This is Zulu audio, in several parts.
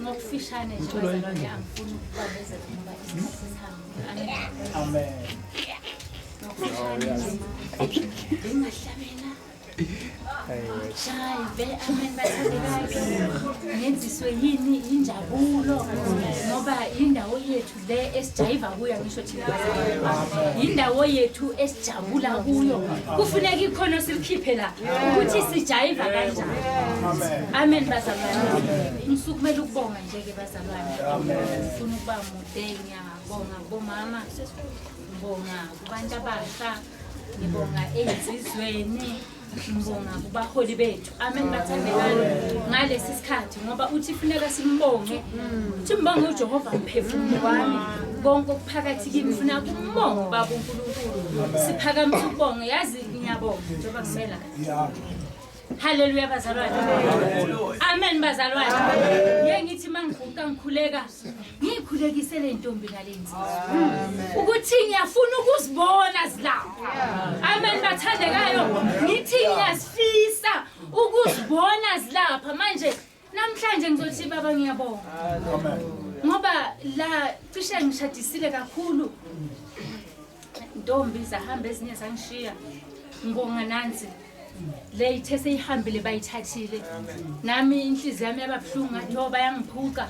Ngokufishane nje bazalwane, angifuni ukubambezela ngoba isikhathi sesihambile. Amen. Ngokufishane nje bengingahlabela Shaye amen bathandekayo, ngenziswe yini injabulo ngoba indawo yethu le esijayiva kuyo, ngisho thina bazalwane, indawo yethu esijabula kuyo. Kufuneka ikhono silikhiphe la ukuthi sijayiva kanjani. Amen bazalwane, ngisukumela ukubonga nje-ke bazalwane. Ngifuna ukuba mude. Ngiyabonga kubomama, ngibonga kubantu abasha, ngibonga ey'nsizweni, ngibonga kubaholi bethu. Amen bathandekayo, ngalesi sikhathi ngoba uthi funeka simbonge, uthi mbonge uJehova mphefumulo wami, konke okuphakathi kimi funa kumbonge ubaba uNkulunkulu. Siphakamise ukubonga. Yazi ngiyabonga njengoba kumela. Haleluya bazalwane. Amen bazalwane. Ngeke ngithi mangiguqa ngikhuleka, ngikhulekise le ntombi nale nsizwa ukuthi ngiyafuna ukuzibona zilapha. Amen bathandekayo, ngithi ngiyasifisa ukuzibona zilapha. Manje namhlanje ngizothi baba ngiyabonga ngoba la cishe ngishadisile kakhulu, ntombi zahamba, ezinye zangishiya. Ngibonga nansi le ithe seyihambile bayithathile, nami inhliziyo yami yababuhlungu, ngathi oh bayangiphuca.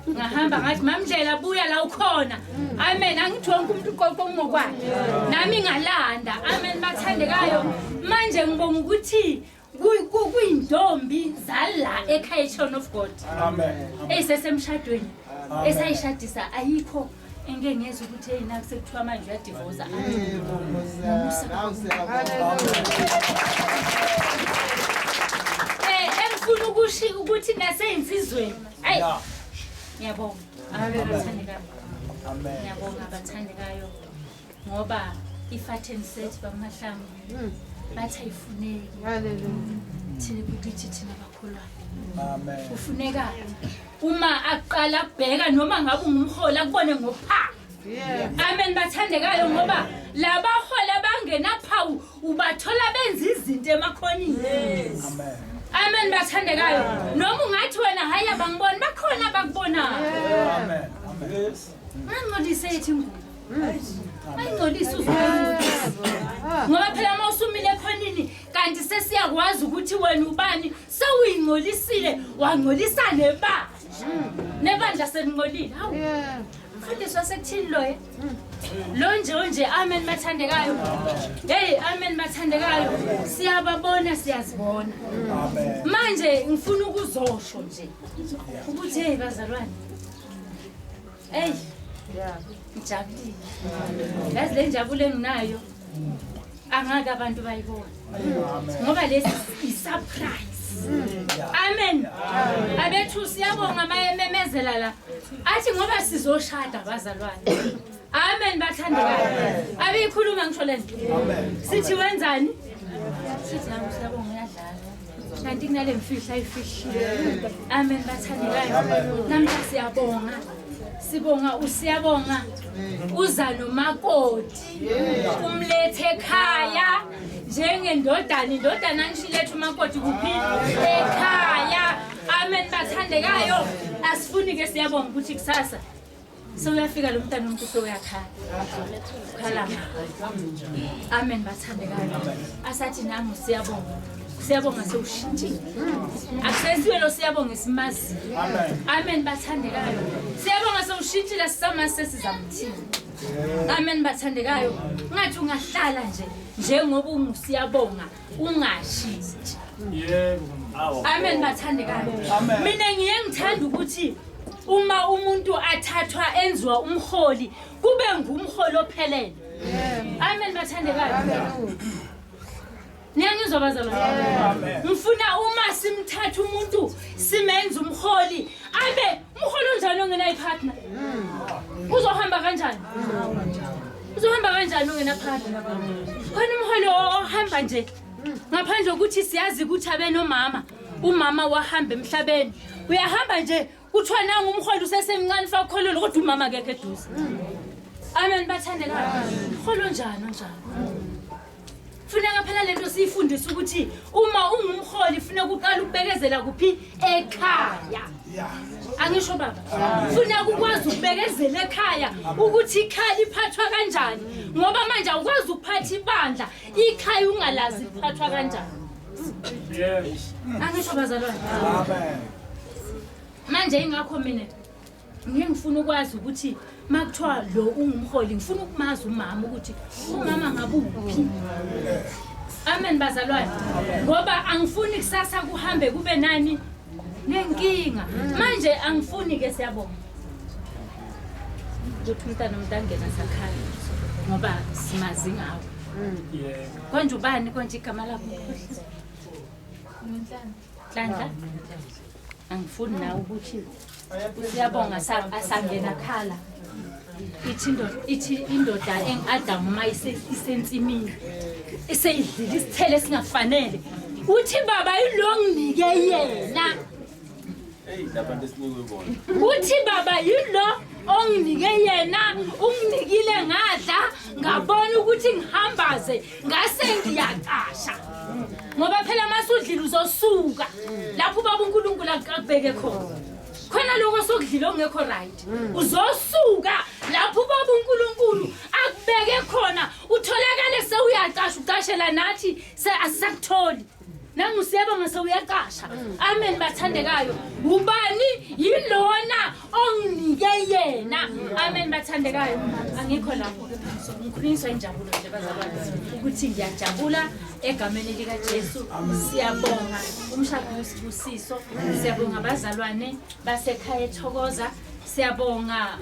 Ngahamba ngathi mamndlela buya la ukhona. Amen. Angithi wonke umuntu uqoqo ngokwakhe, nami ngalanda. Amen bathandekayo, manje ngibonga ukuthi kuyintombi zala ekhaya Children of God eyisesemshadweni esayishadisa, ayikho engike ngezwe ukuthi hey naku sekuthiwa manje uyadivosa. Engifuna ukusho ukuthi nasey'nsizweni, ayi ngiyabonga abathandekayo, ngiyabonga abathandekayo ngoba i-fat and set bamahlangu bathi ayifuneki thina kukithi thina bakholwayo. Kufuneka uma aqala kubheka noma ngabe ungumholi akubone ngophawu. Amen bathandekayo, ngoba labaholi abangenaphawu ubathola benza izinto emakhonini. Amen bathandekayo, noma ungathi wena hayi abangiboni, bakhona abakubonayo. Ngangcolise ethi ingubo, ayingcolise uzungcolisa ngoba phela uma usumile ekhonini kanti sesiyakwazi ukuthi wena ubani, sewuyingcolisile, wangcolisa nebandla, nebandla selingcolile. Hawu mfundisi wasekuthini loye lo nje onje. Amen bathandekayo. Hey, amen bathandekayo, siyababona, siyazibona. Manje ngifuna ukuzosho nje ukuthi hey bazalwane, hey ngijabulile. Yazi le njabulo enginayo angeke abantu bayibona ngoba lesi i-surprise. Amen abethu, siyabonga mayememezela la athi ngoba sizoshada bazalwane. Amen bathandekayo, abeyikhuluma ngisho le nto sithi wenzani, sithi hawu siyabonga uyadlala kanti kunale mfihlo ayifihlile. Amen bathandekayo, namhla siyabonga, sibonga usiyabonga uza nomakoti, umlethe ekhaya njengendodana, indodana ngisho iletha umakoti kuphi? Ekhaya. Amen bathandekayo, asifuni ke siyabonga ukuthi kusasa sewuyafika lo mntana, umuntu sewuyakhala, ukhala. Amen bathandekayo, asathi nangu siyabonga, siyabonga sewushintshile, akusesiwe lo siyabonga esimaziyo. Amen bathandekayo, siyabonga sewushintshile, sisamazi sesizamthini. Amen bathandekayo, ngathi ungahlala nje njengoba ungusiyabonga, ungashintshi. Amen bathandekayo, mina ngiye ngithanda ukuthi uma umuntu athathwa enziwa umholi kube ngumholi ophelele. Amen bathandekayo, niyangizwa bazalwane? Ngifuna uma simthatha umuntu simenza umholi abe umholi onjani? Ongenayo ipartner uzohamba kanjani? Uzohamba kanjani ongena-partner? Khona umholi ohamba nje ngaphandle kokuthi siyazi ukuthi abe nomama, umama wahamba emhlabeni, uyahamba nje kuthiwa nangu umholi usesemncane fakukholelwa kodwa umama akekho eduze. Amen bathandekayo, mholi onjani onjani? Funeka phela lento siyifundise ukuthi uma ungumholi funeka uqala ukubekezela kuphi? Ekhaya. Angisho baba, funeka ukwazi ukubekezela ekhaya ukuthi ikhaya liphathwa kanjani, ngoba manje awukwazi ukuphatha ibandla ikhaya ungalazi liphathwa kanjani. Angisho bazalwane. Manje ingakho mina ngiye ngifuna ukwazi ukuthi makuthiwa lo ungumholi, ngifuna ukumazi umama ukuthi umama ngabuphi. Amen bazalwane, ngoba angifuni kusasa kuhambe kube nani nenkinga. Manje angifuni ke, siyabonga ukuthi umntana umuntu angena sakhaya ngoba simazi ngawo. Konje ubani konje igama lakho? Nhlanhla. Angifuni nawe ukuthi siyabonga asangena khala. Ithi indoda engu-Adamu uma isensimini iseyidlile isithelo esingafanele, uthi baba yilo nginike yena. Uthi baba yilo onginike yena, unginikile ngadla ngabona ukuthi ngihambaze ngase ngiyacasha, ngoba phela masudlile uzosuka lapho ubaba uNkulunkulu akubheke khona. Khona lokho sokudlile okungekho right, uzosuka lapho ubaba uNkulunkulu akubeke khona, utholakale sewuyacasha, ucashela nathi asisakutholi. Nangusiyabonga sewuyacasha. Amen bathandekayo. Ubani yilona onginike yena. Amen bathandekayo. Angikho lapho ke phansi. Ngikhulunyiswa injabulo nje bazalwane ukuthi ngiyajabula egameni lika Jesu. Siyabonga umshado wesibusiso. Siyabonga abazalwane basekhaya eThokoza. Siyabonga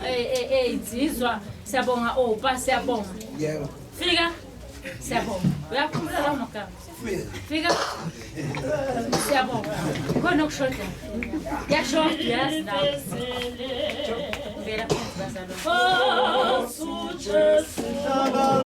insizwa, siyabonga opa, siyabonga. Yebo. Fika. Siyabonga. Uyakhumbula lawo magama? Fika. Siyabonga. Khona okushoda. Kuyashoda uyazi nawe. Vela phansi bazalwane. Ujesu.